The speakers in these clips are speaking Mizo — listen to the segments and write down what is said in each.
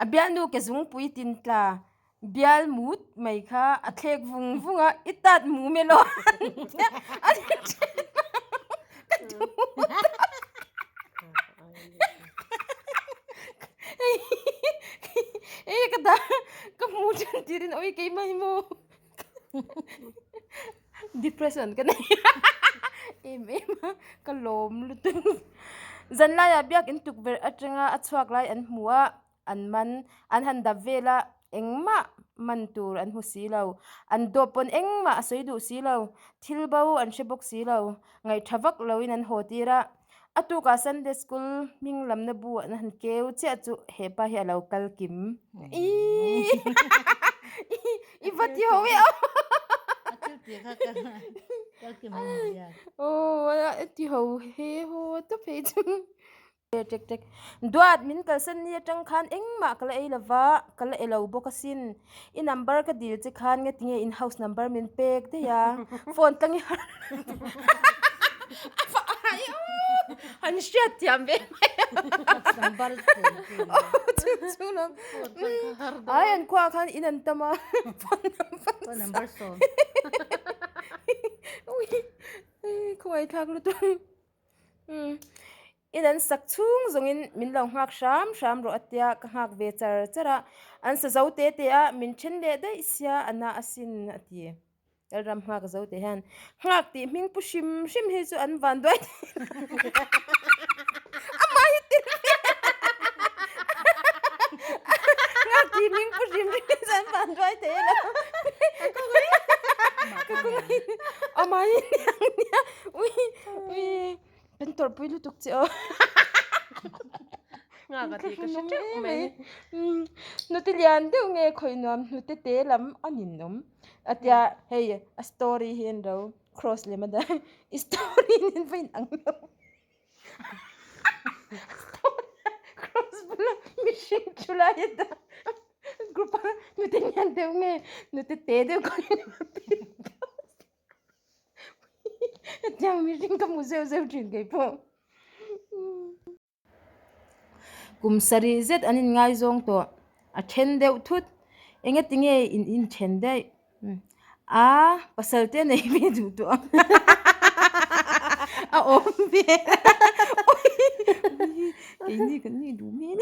A bialnu ke zungpui tin tla bial mut mai kha a thlek vung vung a, i tat mu me lo a ti then a, ka duh hei ka dah ka hmu then tirin awi keimah hi maw Depression ka nei em em a, ka lawm lutuk. Zanlaiah biakin tukverh atanga a chhuak lai an hmu a, an man, an han dap vel a, engmah man tur an hmu si lo. An dawp pawn engmah a sawi duh si lo, thil bo an hre bawk si lo, ngaihtha vak loin an haw tir a. A tukah Sunday school hming lamna bu an han keu chiah chu hepa hi a lo kal kim. Iiii I va ti ho e aw. A thil tih kha ka kal kim a ni a. Aw a ti ho he haw tawp phei chu. Tek tek. Duat min kalsan ni atang khan engmah ka la ei lova, ka la e lo bawk asin. I number ka dil che khan nge tinge in house number min pek daih a, phone tlang i har a fa ai aw han hriat thiam ve mai a. House number chu chu chu lam ai an khuaah khan in an tam a phone number phone number sawm ui khawngaih thlak lutuk. In an sak chhung zawngin min lo nghak hram hram rawh a tia ka nghak ve char char a, an sa zo te te a, min then leh daih sia a na asin a ti. Lalram nghak zo te hian nghak tih hming pu hrim hrim hi chu an van duai thei lo. Amah hi tel ve nghak tih hming pu hrim hrim hi chu an van duai thei lo. Ka kawng amah hi niang nia ui ui. Kan tawrhpui lutuk che aw. Nghak a tih ka hre teuh mai. Hnute lian deuh nge khawih nuam hnute te lam a ninawm. A tia hei a story hi an ro cross lem a dah i story nen va inang lo. Cross bula mihring thu lai a dah group a hnute lian deuh nge hnute te deuh khawih nuam tih. Hetiang mihring ka hmu zeuh zeuh thin kei pawh. Kum sarih zet an inngaizawng tawh. A then deuh thut. Engati nge in inthen daih? A pasal te nei ve duh tawh ang. A awm ve. Keini kan nih duh hmel.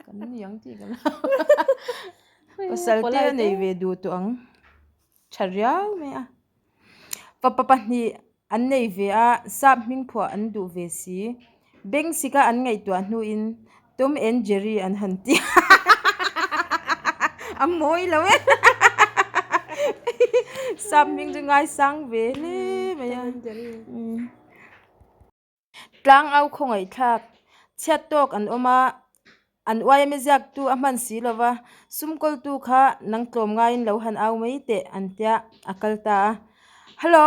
Kan ni ang tih ka hlau. Pasal te a nei ve duh tawh ang tha riau mai a fapa pahnih an nei ve a sap hming phuah an duh ve si bank sika an ngaihtuah hnuin Tom and Jerry an han ti a mawi lo e sap hming chu ngaisang ve hle mai a. Tlang au khawngaih thlak chhiat tawk an awm a, an uaia ziaktu a hman si lo va, sum kawltu kha nang tlawm ngaiin lo han au mai teh an tia a kal ta a. Hello!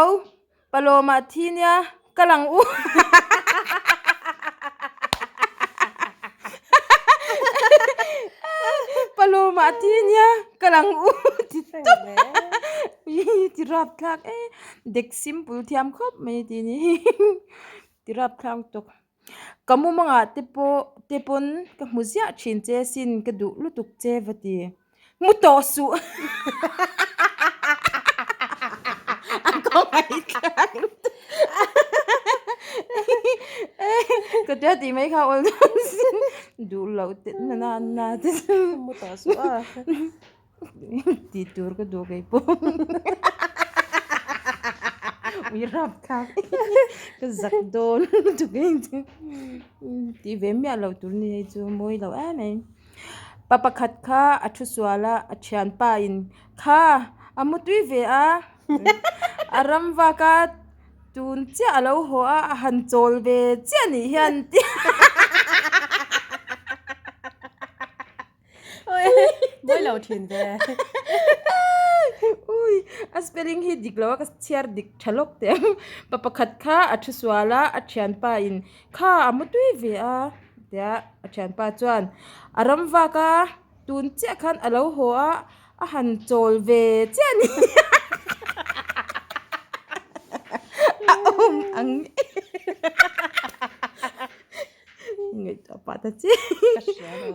Palawmah thi nia ka lang u. Palawmah thi nia ka lang u ti tawp ti rap thlak e dek simple thiam khawp mai ti ni. Ti rap thlak tawk. Ka mumangah te pawh te pawn ka hmu ziah thin che sin ka duh lutuk che va ti. Mu tawh suh. A kawng thlak lutuk. Ka tia tih mai kha awl dawn sin. Duh loh te na na na te chu. Mu tawh suh a. Tih tur ka duh kei pawh. Ui rap thlak ka zak dawn lutuk hei chu. Tih ve miah loh tur ni hei chu mawi lo em mai. Pa pakhat kha a thu sual a, a thianpa in kha a mu tui ve a, a ram vak a tun chiah a lo haw a, a han chawl ve chiah nih hian Mawi lo thin ve. Ui, a spelling hi dik lo a, ka chhiar dik tha lawk teh ang. Pa pakhat kha a thu sual a, a thianpa in kha a mu tui ve a tia a thianpa chuan a ram vak a, tun chiah khan a lo haw a, a han chawl ve chiah a ni. A awm ang. Ngaihtuah. Ngaihtuah pah ta che. Ka hria lo.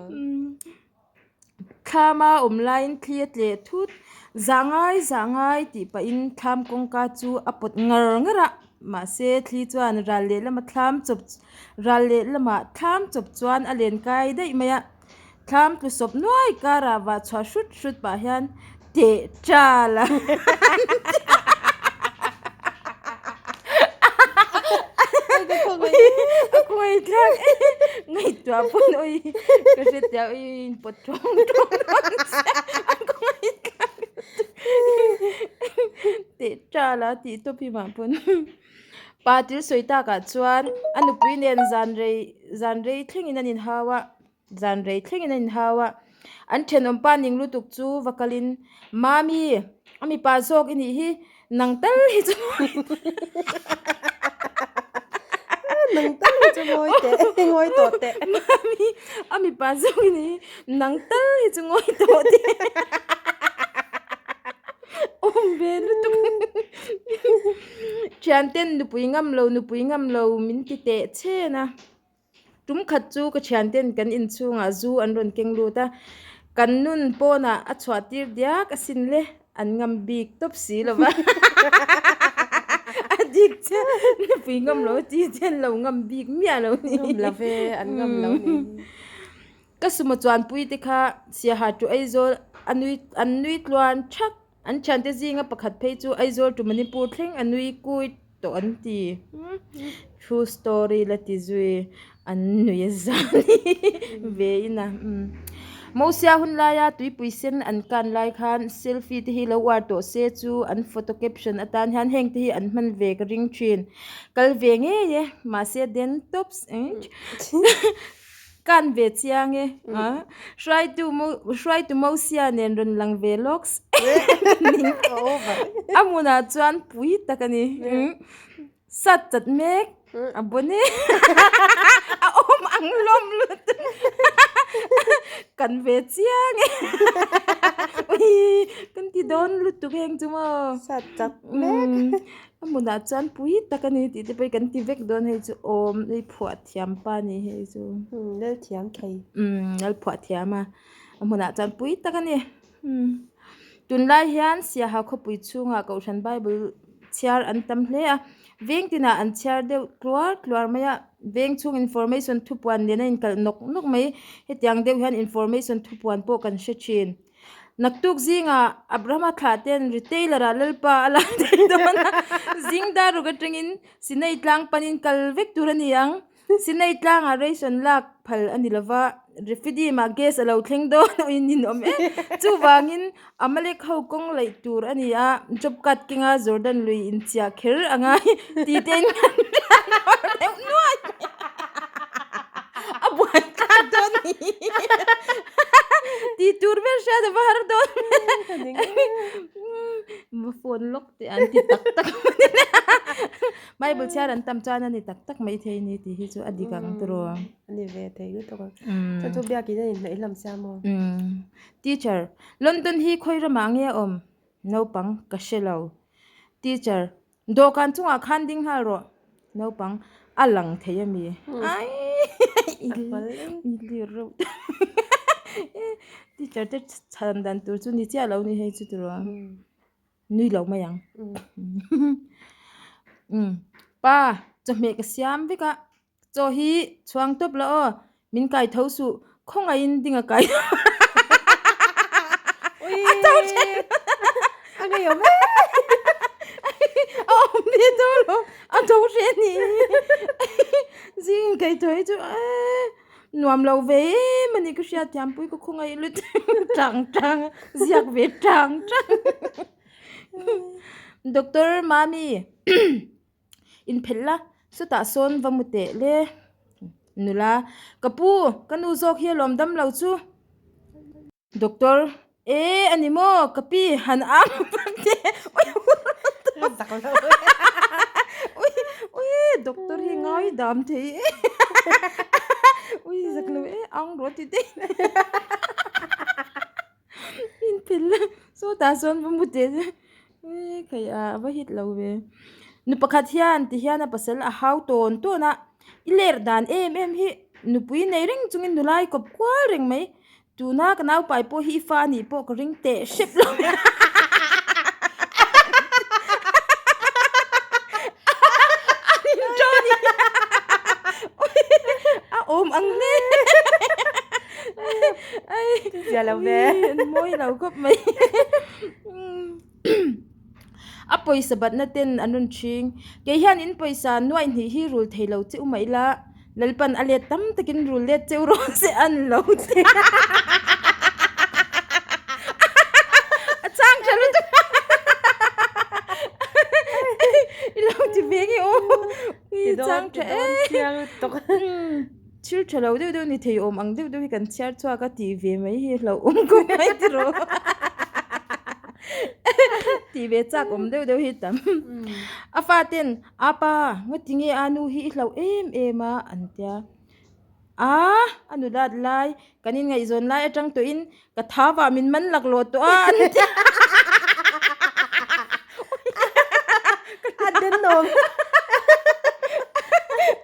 Thlama awm laiin thli a tleh thut. Zah ngai zah ngai tih pahin thlam kawngka chu a pawt ngar ngar a. Mahse thli chuan ral lehlama thlam chawp ral lehlamah thlam chawp chuan a len kai daih mai a. Thlam tlu sawp nuai karah vah chhuah hrut hrut pah hian teh ṭal a. A khawngaih thlak e ngaihtuah pawn awi ka hre tia awi in pawt ṭawng ṭawng dawn sia a khawngaih thlak teh ṭal a tih tawp hi mah pawn pa thil sawi takah chuan a nupui nen zan rei zan rei thlengin an inhau a. Zan rei thlengin a inhau a, an thenawm pa ning lutuk chu va kalin, Mami, a mipa zawk i nih hi, nang tal hi chu ngawi Nang tal hi chu ngawi teh, ngawi tawh teh. Mami, a mipa zawk i nih hi, nang tal hi chu ngawi tawh teh. Awm ve lutuk. Thianten nupui ngam lo, nupui ngam lo min ti teh chhen a. Tum khat chu ka thianten kan inchhungah zu an rawn keng lut a, kan nun pawnah a chhuah tir diak asin le, an ngam bik tawp si lo va. A dik che, nupui ngam lo ti che an lo ngam bik miah lo ni. Ngam lo ve, an ngam lo ni. Ka sumo chuanpui te kha Siaha tu Aizawl a nui an nui tluan thak. An thiante zinga pakhat phei chu Aizawl to Manipur thleng a nui kui tawh an ti. True story la ti zui an nui a zan ve in a. Mosia hun laia tuipui sen an kan lai khan selfie te hi lo uar tawh se chu an photo caption atan hian heng te hi an hman ve ka ring thin. Kal ve ngei e mahse den tops Kan ve chiang e. Hruaitu Mo Hruaitu Mosia nen rawn lang ve lawks A hmunah chuan pui tak a ni. Sat chat mek a bawn e. A awm ang hlawm lutuk. Kan ve chiang e. Ui kan ti dawn lutuk heng chu maw. Sat chat mek. A hmunah chuan pui tak a ni tih te pawh hi kan ti vek dawn hei chu awm hei phuah thiam pa a ni hei chu. Umm lal thiam thei. Umm lal phuah thiam a a hmunah chuan pui tak a ni umm tunlai hian Siaha khawpui chhungah kohhran bible chhiar an tam hle a veng tinah an chhiar deuh tluar tluar mai a veng chhung information thupuan nen a inkalh nawk nawk mai hetiang deuh hian information thupuan pawh kan hre thin. Naktuk zingah Abrahama thlah ten retailer ah Lalpa a lak thei dawn a, zing dar ruk atangin Sinai tlang panin kal vek tur a ni ang. Sinai tlangah ration lak phal a ni lova, Rephidim ah gas a lo thleng dawn awin ninawm em. Chuvangin Amalek ho kawng laih tur a ni a, job card kenga Jordan lui inchiah kher a ngai tih te in kan hriat nawr deuh nuai mai a. A buai thlak dawn ni. Tih tur ber hriat a va har dawn va phone lawk teh an ti tak tak Bible chhiar an tam chuan a ni tak tak mai thei ni tih hi chu a dik ang tiraw. A ni ve thei lutuk a. Chuan chu biakin a inhnaih hlawm sia maw? Teacher, London hi khawi ramah nge a awm? Naupang, Ka hre lo. Teacher, Dawhkan chungah khan ding nghal rawh. Naupang a lang thei a mi. Ai i lir reuh ta. Teacher te chhan dan tur chu ni chiah lo ni hei chu tiraw. Nui lo mai ang. Pa chawhmeh ka siam vek a. Chaw hi chhuang tawp la aw, min kai tho suh, khawngaihin ding a kai tho. A tho then. A ngei awm e. A awm ve tho lo, a tho hre ni. Zing kai tho hi chu e nuam lo ve em a ni ka hriat thiam pui ka khawngaih lut tang tang a, ziak ve tang tang. Doctor Mami. Inphelh la, chutah sawn va mu teh le. Nula, Ka pu, ka nu zawk hi a lawm dam lo chu. Doctor, E, a ni maw, ka pi, han ang vak teh. Ui, ui, doctor hi ngai dam thei e. Ui, zak lo e, ang rawh ti teh. Inphelh la, chutah sawn va mu teh le. Ui kei a va hit lo ve. Nu pakhat hian ti hian a pasal a hau tawn tawn a, i ler dan em em hi. Nupui nei reng chungin nula i kawp kual reng mai. Tuna ka naupai pawh hi i fa anih pawh ka ring teh hrep lo. An intro ni. A awm ang hle. Ai. Zia lo ve. An mawi lo khawp mai. A pawisa batna ten an rawn ṭhing. Kei hian in pawisa nuaih hnih hi rul thei lo che u mah ila, Lalpan a let tam takin rul let cheu rawh se an lo ti. A chang tha lutuk. I lo ti ve nge aw. I chang tha e. Thil tha lo deuh deuh ni thei awm ang deuh deuh hi kan chhiar chhuak a tih ve mai hi hlauh awm khawp mai tiraw. Tih ve chak awm deuh deuh hi tam. A faten Apa, ngati nge a nu hi i hlauh em em a? an tia. A, a nu dat lai, kan inngaihzawn lai atang tawhin ka thavah min man laklawh tawh a an tia. A denawm.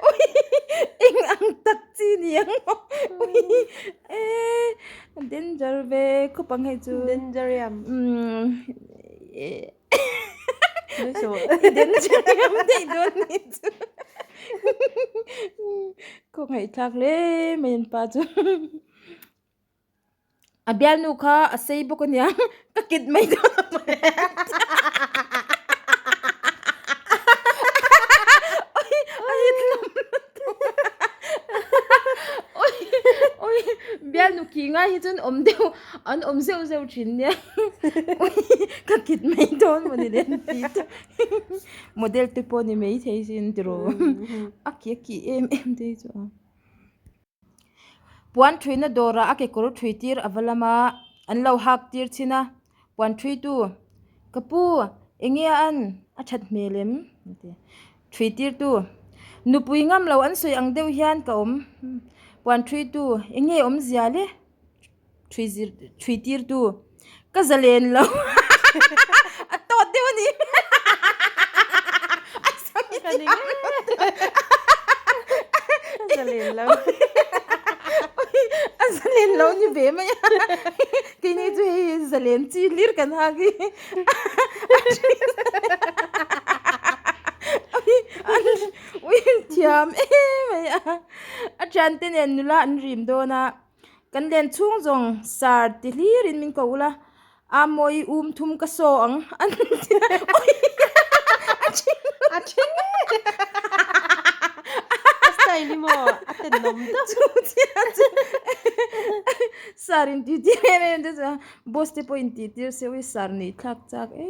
Ui, eng ang tak chi ni ang maw? Ui, e, a danger ve khawp ang hei chu. Dangerium. Umm, e. I dangerium daih dawn ni chu. Khawngaih thlak hle mai an pa chu. A bialnu kha a sei bawk ania ka kit mai dawn a mawle oi a hit lam lutuk oi oi bialnu khi ngai hi chuan awm deuh an awm zeuh zeuh thin nia oi ka kit mai dawn mawni le an ti ta model te pawh ni maithei sin tiraw a ki a ki em em te hi chu a. Puan thuina dawrah a kekawr thui tir a va lam a, an lo hak tir chin a, puan thui tu, Ka pu, enge a an? A that hmel em? A ti. Thui tir tu, Nupui ngam lo an sawi ang deuh hian ka awm. Puan thui tu, Enge awmzia le? Thui zir thui tir tu, Ka zalen lo. A tawt deuh a ni. A sawi thiam lo. Ka zalen lo. A zalen lo ni ve mai a. Keini chu hei zalen chi hlir kan hak hi. Ui thiam em mai a. A thiante nen nula an rim dawn a. Kan len chhung zawng sar ti hlirin min ko ula, a mawi um thum ka saw ang an ti a, ui a thing A thing e! A style hi maw a tenawm deuh. Chu chiah chu sar in tih tir em em te chuan boss te pawh in tih tir se ui sar nuih thlak chak em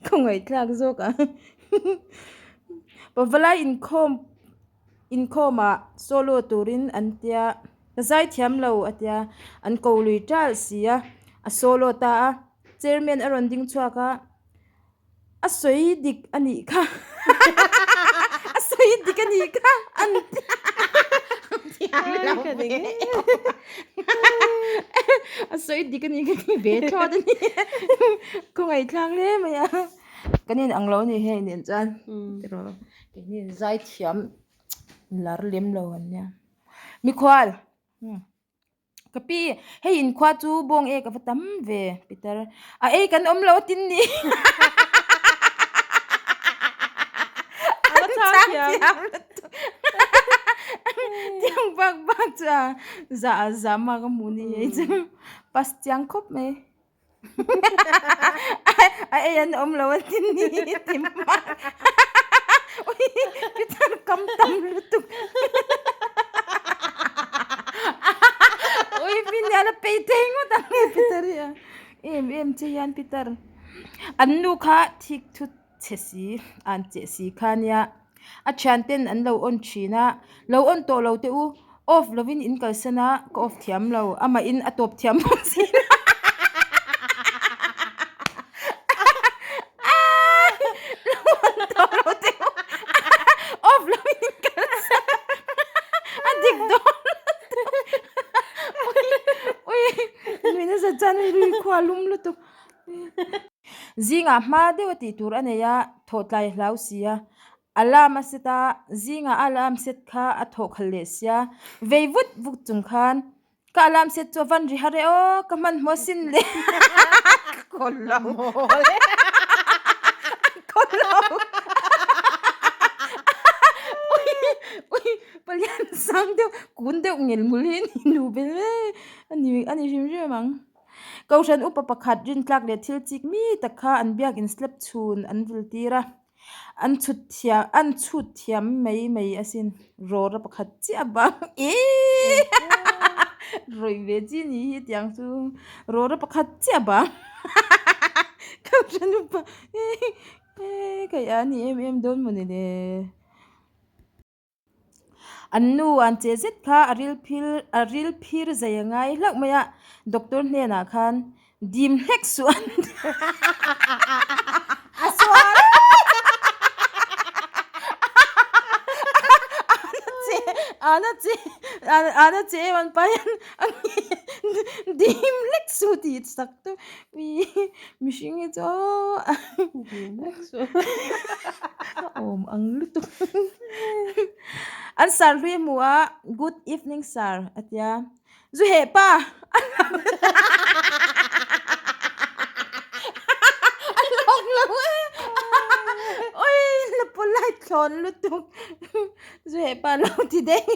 khawngaih thlak zawk ang. Pavalai inkhawm Inkhawmah solo turin an tia, ka zai thiam lo a tia, an ko lui ṭalh si a, a solo ta a, chairman a rawn ding chhuak a, a sawi dik a nih kha, a sawi dik a nih kha an tia, a sawi dik a nih kha ti ve thlawt a ni, khawngaihthlak hle mai a. Kan in ang lo a ni hei nen chuan tiraw keini zai thiam lar lem lo an nia mikhual ka pi hei inkhua chu bawng ek a va tam ve pitar a ei kan awm lo atin ni an chang thiam lutuk tiang bak bak chu a za za mak a hmuh ni hei chu pass chiang khawp mai. A ei an awm lo a ti ni ti hmak ui pitar kam tam lutuk ui pinial a pei thei ngawt ang nge pitar hi a em em che hian pitar an nu kha thik thu chhe si an cheh si kha nia a thian ten an lo on thin a lo on tawh lo teh u off lovin in kalsan a ka off thiam lo amah in a tawp thiam bawk si lo on tawh lo teh u off lovin in kalsan a dik dawn ui ui nuih nasa chuan ri khua lum lutuk. Zingah hma deuh a tih tur a nei a, thawhtlai a hlau si a. Alarm a set a, zingah a alarm set kha a thawh khalh leh sia, vei vut vut chung khan ka alarm set chu a van ri har e aw, ka hmanhmawh sin le ka kawl lo ka kawl lo ui ui palian sang deuh kun deuh ngel ngul hi a ni nu ber e a ni a ni hrim hrim ang. Kohhran upa pakhat rintlak leh thil chik mi tak kha an biakin slab chhun an vil tir a. An chhut thiam an chhut thiam mai mai asin rawra pakhat chiah bang eeii rawih ve chi ni hi tiang chu rawra pakhat chiah bang ka hre nupa eeii ka ia ni em em dawn mawni le. An nu an che zet kha a ril phil a ril phir zai a ngai hlauh mai a, doctor hnenah khan dim hlek suh an ti a sual ana che ana che em an pa hian dim hlek suh tih sak tu mihring hi chu dim hlek suh a awm ang lutuk an sar hlui a hmu a good evening sir a tia zu heh pa a lawk lo e ui la polite thlawn lutuk zu heh pa lo ti daih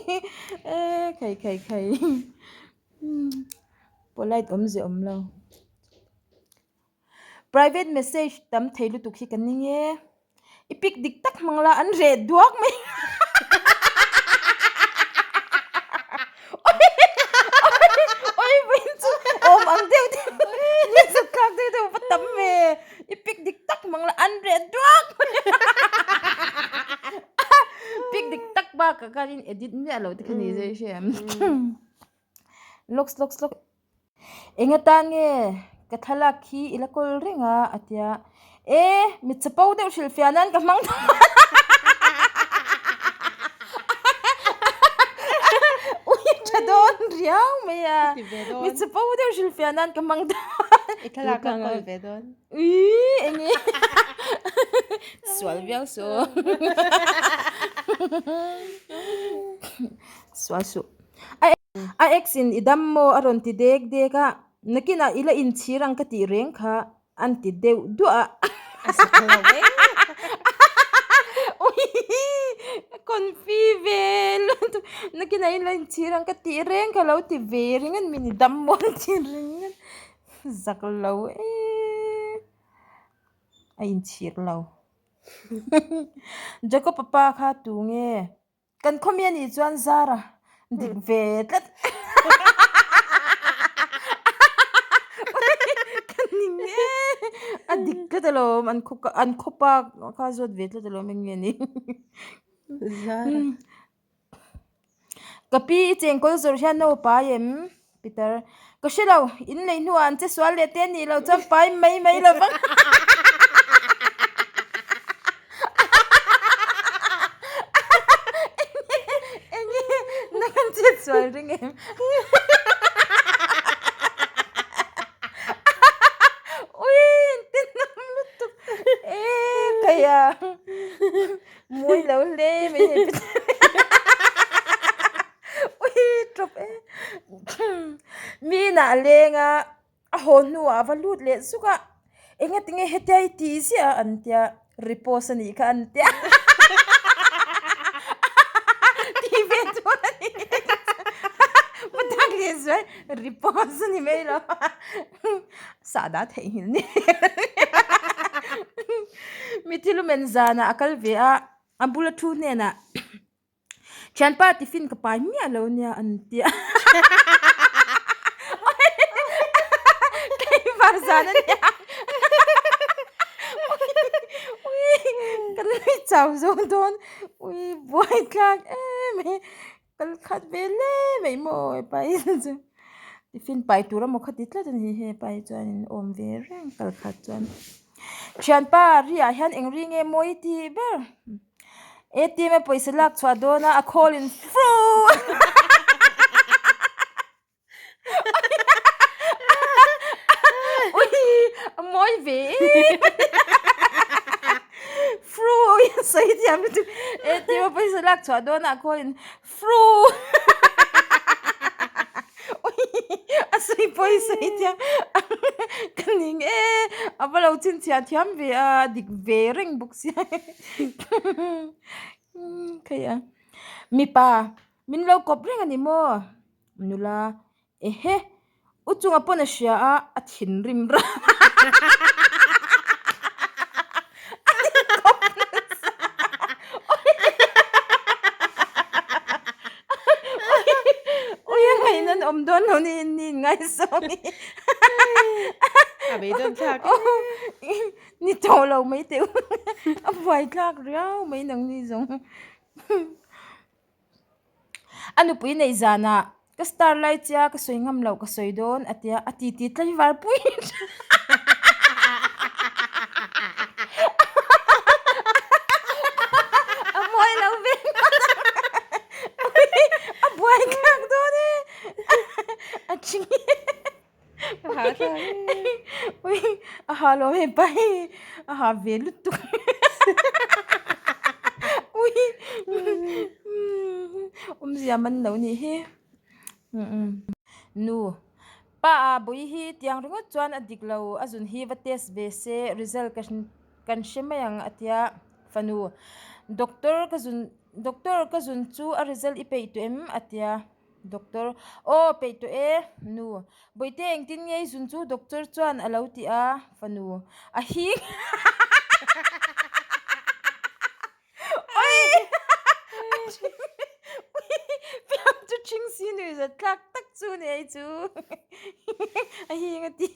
e khai khai khai polite awmzia awm lo. Private message tam thei lutuk hi ka ning e. I pic dik tak hmang la an reh duak mai. Oi vawiin chu awm ang deuh deuh ni zat thlak deuh deuh va tam ve. I pic dik tak hmang la an reh duak mai. Pic dik tak bakah khan in edit miah loh te kha ni zai hria em. Looks looks looks. Eng atan nge ka thlalak khi i la kawl reng a a ti a e mit chapo deuh hrilh fiah nan ka hmang tawh ui tha dawn riau mai a mit chapo deuh hrilh fiah nan ka hmang tawh i thlalak ka kawl ve dawn ui eng nge sual viau suh sual suh A ex in i dam maw a rawn ti dek dek a, nakinah i la inchhir ang ka tih reng kha an ti deuh duah a. A sa kha lo e. Uii confi ve lutuk nakinah i la inchhir ang ka tih reng kha lo ti ve ring a ni min i dam maw an ti ring a, zak lo e a inchhir lo. Jacob papa kha tu nge? Kan khawmi a nih chuan Zara dik ve tlat. Ka ning e. A dik tlat alawm an khaw an khawpa kha zawt ve tlat alawm eng nge ni. Zara. Ka pi i chengkawl zawrh hian no pai em Peter. Ka hre lo in lei hnuah an che sual leh te a nih loh chuan pai mai mai lo vang. Enge nang an che sual ring em. Ui tenawm lutuk e khaia mawi lo hle mai hei Peter. Ui tawp e mi inah a leng a a haw hnuah a va lut leh zuk a engatinge hetia i tih ziah a an tia repost a nih kha an tia tih ve chuan a ni va dak leh zuai repost a ni mai lo sahdah theihnghilh ni mi thil lumen zanah a kal ve a a bula thu hnenah. Thianpa tiffin ka pai miah lo nia an ti a. Keimah zan a nia. Ui ka nui chau zo dawn. Ui buai thlak em mai. Kal khat ve hle mai maw hepa hi chu. Tiffin pai tur emaw kha ti tlat a ni hepa hi chuanin awm ve reng kal khat chuan. Thianpa ri ah hian eng ri nge mawi tih ber. ATM a pawisa lak chhuah dawn a a call in fru ui a mawi ve em fru a sawi thiam. thiam lutuk. ATM a pawisa lak chhuah dawnah khawiin Fru! A sawi pawi sawi thiam ka ning e a va lo chhinchhiah thiam ve a a dik ve reng bawk sia khaih a mipa min lo kawp reng a ni maw nula ehe u chunga pawn a hria a a thinrim ram Ui a ngaihna an awm dawn lo ni ni in ngaisawm hi. A beidawn thlak e. Ni tawh lo mai teh u. A buai thlak riau mai nang ni zawng. A nupui nei zanah ka star lai chia ka sawi ngam loh ka sawi dawn a tia a ti ti tlaivar pui a mawi lo ve a buai thlak dawn e a thing e a ha lo hepa hi a ha ve lutuk ui awmzia man lo nih hi nu pa a bui hi tiang ringawt chuan a dik lo a zun hi va test ve se result ka kan hre mai ang a tia fanu doctor ka zun doctor ka zun chu a result i peih tawh em a tia. Doctor, Aw, peih tawh e, nu. Bawihte engtin nge i zun chu doctor chuan a lo ti a, fanu. A hing. Oi! A thing. Ui! Piang chu thing si nui zat thlak tak chu ni ei chu. A hing a ti.